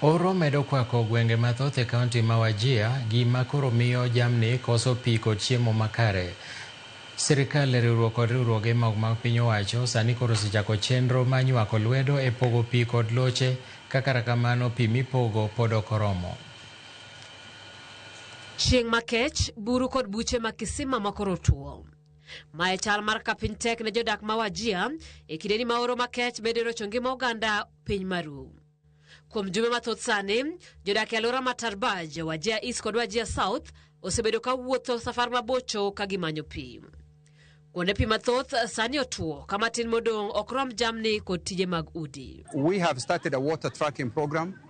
Oro medo kwako gwenge mathoth e kaunti ma Wajir, gima koro miyo jamni koso pi kod chiemo makare. Sirikal e riwruok kod riwruoge maok mag piny owacho sani koro osechako chenro mar nywako lwedo e pogo pi kod loche ka kata kamano pi mipogo pod ok oromo. Chieng' makech, buru kod buche mag kisima ma koro otuo. Mae chal mar ka piny tek ne jodak ma Wajir e kindeni ma oro makech medo rocho ngima oganda piny maru. Kuom jumbe mathoth sani, jodak e alwora ma Tarbaj, Wajir East kod Wajir South osebedo ka wuotho safar mabocho ka gimanyo pi. Kuonde pi mathoth sani otuo ka matin modong' ok rom jamni kod tije mag udi. We have started a water tracking program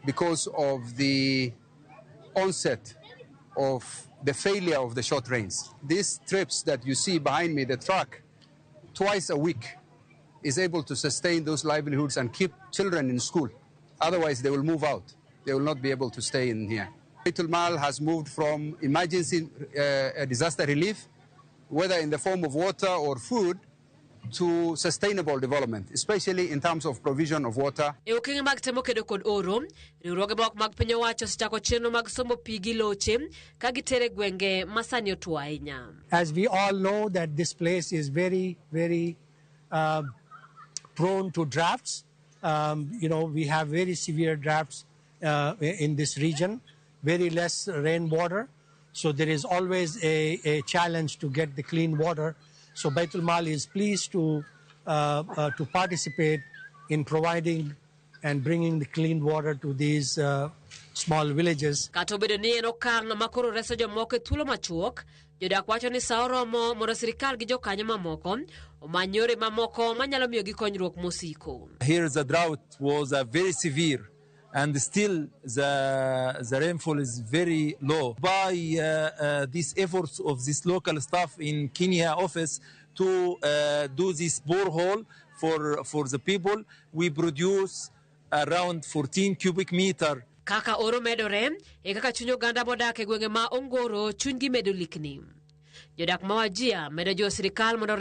because of the onset of the failure of the short rains. These trips that you see behind me, the truck, twice a week is able to sustain those livelihoods and keep children in school. Otherwise, they will move out. They will not be able to stay in here. Baitul Mal has moved from emergency disaster relief, whether in the form of water or food, to sustainable development, especially in terms of provision of water. E okenge mag temo kedo kod oro, riwruoge moko mag piny owacho osechako chenro mag sombo pi gi loche ka gitere gwenge ma sani otuo ahinya. As we all know that this place is very, very prone to drafts. We have very severe drafts in this region, very less rainwater. So there is always a challenge to get the clean water. So Baitul Mal is pleased to participate in providing and bringing the clean water to these small villages. Kata obedo ni en okang' ma koro reso jomoko e thuolo machuok, jodak wacho ni sa oromo mondo sirikal gi jokanyo mamoko omany yore mamoko manyalo miyogi konyruok mosiko. Here the drought was very severe and still the rainfall is very low. By these efforts of this local staff in Kenya office to do this borehole for the people, we produce around 14 cubic meter. Kaka oro medore, e kaka chuny oganda modak e gwenge ma Ongoro chunygi medo likni. Jodak ma Wajir medo jiwo sirikal mondo